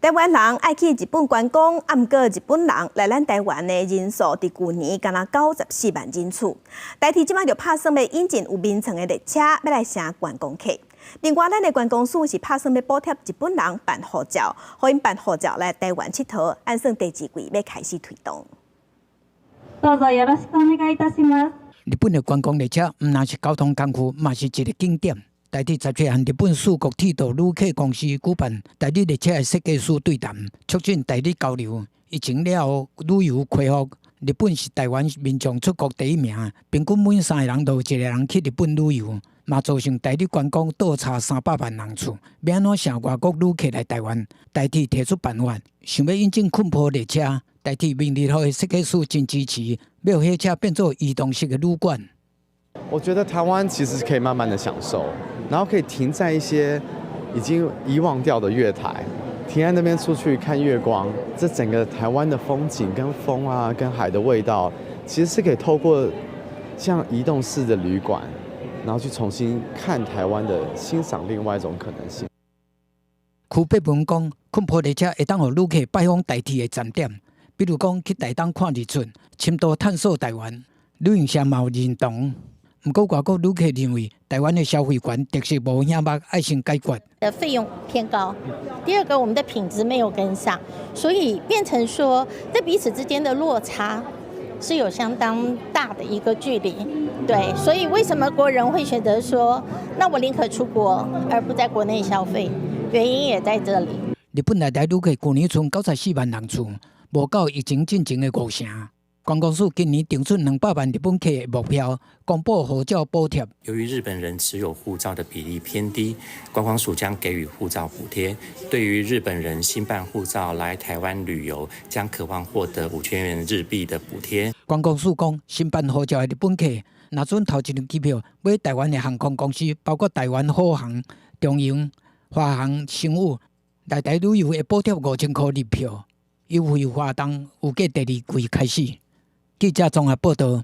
台灣人愛去日本觀光，啊，毋過日本人來咱台灣的人數，佇舊年干焦94萬人次。台鐵這擺就拍算欲引進有眠床的列車，欲來吸觀光客。另外，咱的觀光署是拍算欲補貼日本人辦護照，予𪜶辦護照來台灣𨑨迌，按算第二季欲開始推動。どうぞよろしくお願いいたします。日本的觀光列車毋但是交通工具，嘛是一個景點。台鐵十七和日本四國鐵道旅客公司舉辦台日列車的設計師對談，促進台日交流。疫情了後，旅遊恢復，日本是台灣民眾出國第一名，平均每三個人就有一個人去日本旅遊，嘛造成台日觀光倒差300萬人次。欲按怎吸外國旅客來台灣？台鐵提出辦法，想欲引進睏鋪列車。台鐵明日號的設計師真支持，欲火車變做移動式的旅館。我覺得台灣其實可以慢慢的享受，然後可以停在一些已經遺忘掉的月台，停在那邊出去看月光，這整個台灣的風景跟風啊，跟海的味道，其實是可以透過像移動式的旅館，然後去重新看台灣的欣賞另外一種可能性。區伯文講，睏鋪列車會當予旅客拜訪台鐵的站點，比如講去台東看日出，深度探索台灣。旅行社嘛有認同。毋過外國旅客認為台灣的消費懸，特色無影目，愛先解決。的費用偏高，第二個我們的品質沒有跟上，所以變成說這彼此之間的落差是有相當大的一個距離。對，所以為什麼國人會選擇說，那我寧可出國而不在國內消費，原因也在這裡。日本來台旅客舊年賰94萬人次，無夠疫情進前的五成。觀光署今年定出200萬日本客的目標，公布護照補貼。由於日本人持有護照的比例偏低，觀光署將給予護照補貼。對於日本人新辦護照來台灣旅遊，將可望獲得5000元日幣的補貼。觀光署講，新辦護照的日本客，若準頭一張機票買台灣的航空公司，包括台灣虎航、長榮、華航、星宇，來台旅遊會補貼5000箍日票。優惠活動預計第二季開始。記者綜合報道。